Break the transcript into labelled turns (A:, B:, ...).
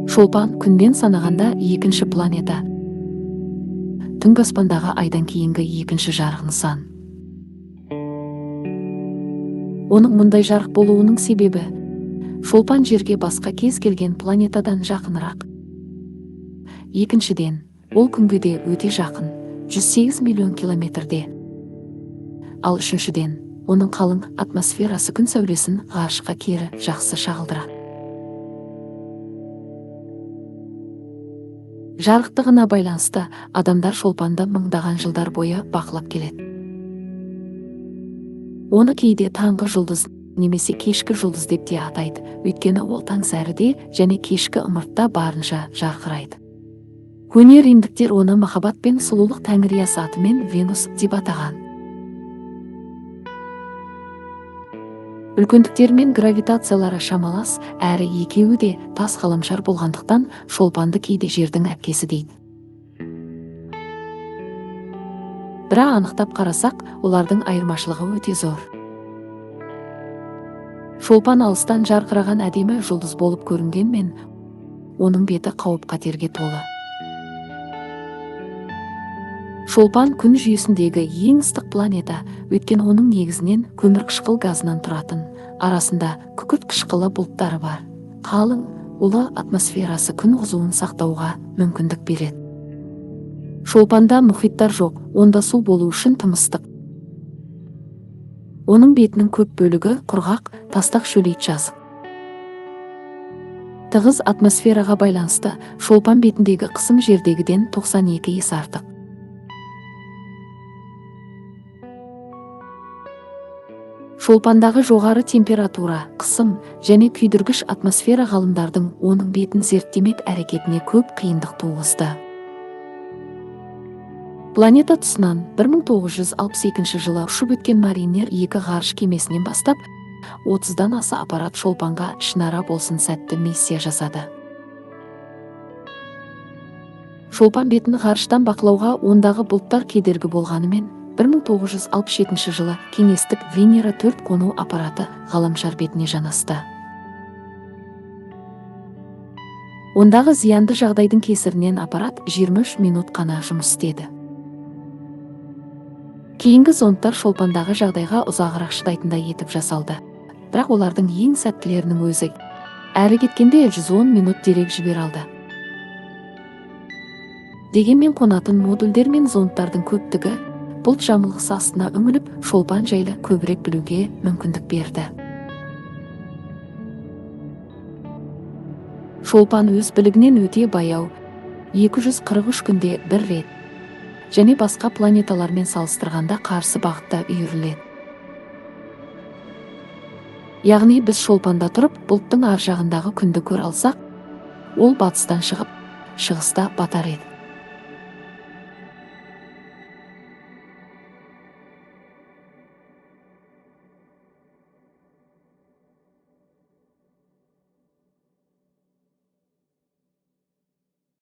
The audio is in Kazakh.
A: Шолпан күннен санағанда екінші планета, түнгі аспандағы айдан кейінгі екінші жарық нысан. Оның мұндай жарық болуының себебі: Шолпан жерге басқа кез келген планетадан жақынырақ. Екіншіден, ол күнге де өте жақын, 108 миллион километрде. Ал үшіншіден, оның қалың атмосферасы күн сәулесін ғарышқа кері жақсы шағылдырады. Жарықтығына байланысты адамдар Шолпанды мыңдаған жылдар бойы бақылап келеді. Оны кейде таңғы жұлдыз немесе кешкі жұлдыз деп те атайды, өйткені ол таңсәріде және кешкі ымыртта барынша жарқырайды. Көне римдіктер оны махаббат пен сұлулық тәңіриясы атымен Венус деп атаған. Үлкендіктері мен гравитациялары шамалас, әрі екеуі де тас ғаламшар болғандықтан, Шолпанды кейде жердің әпкесі дейді. Бірақ анықтап қарасақ, олардың айырмашылығы өте зор. Шолпан алыстан жарқыраған әдемі жұлдыз болып көрінгенмен, оның беті қауіп-қатерге толы. Шолпан күн жүйесіндегі ең ыстық планета, өйткені оның негізінен көмірқышқыл газынан тұратын, арасында күкірт қышқылы бұлттары бар қалың, улы атмосферасы күн қызуын сақтауға мүмкіндік береді. Шолпанда мұхиттар жоқ, онда су болу үшін тым ыстық. Оның бетінің көп бөлігі құрғақ, тастақ шөлейт жазық. Тығыз атмосфераға байланысты Шолпан бетіндегі қысым жердегіден 92 есе артық. Шолпандағы жоғары температура, қысым және күйдіргіш атмосфера ғалымдардың оның бетін зерттемек әрекетіне көп қиындық туғызды. Планета тұсынан 1962 жылы ұшып өткен Маринер 2 ғарыш кемесінен бастап 30-дан аса аппарат Шолпанға ішінара болсын сәтті миссия жасады. Шолпан бетін ғарыштан бақылауға ондағы бұлттар кедергі болғанымен, 1967 жылы кеңестік Венера 4 қону аппараты ғаламшар бетіне жанасты. Ондағы зиянды жағдайдың кесірінен аппарат 23 минут қана жұмыс істеді. Кейінгі зондтар Шолпандағы жағдайға ұзағырақ шыдайтындай етіп жасалды. Бірақ олардың ең сәттілерінің өзі әрі кеткенде 110 минут дерек жібере алды. Дегенмен қонатын модульдер мен зондтардың көптігі бұлт жамылғысы астына үңіліп, Шолпан жайлы көбірек білуге мүмкіндік берді. Шолпан өз білігінен өте баяу, 243 күнде бір рет және басқа планеталармен салыстырғанда қарсы бағытта үйіріледі. Яғни біз Шолпанда тұрып, бұлттың ар жағындағы күнді көре алсақ, ол батыстан шығып, шығыста батар еді.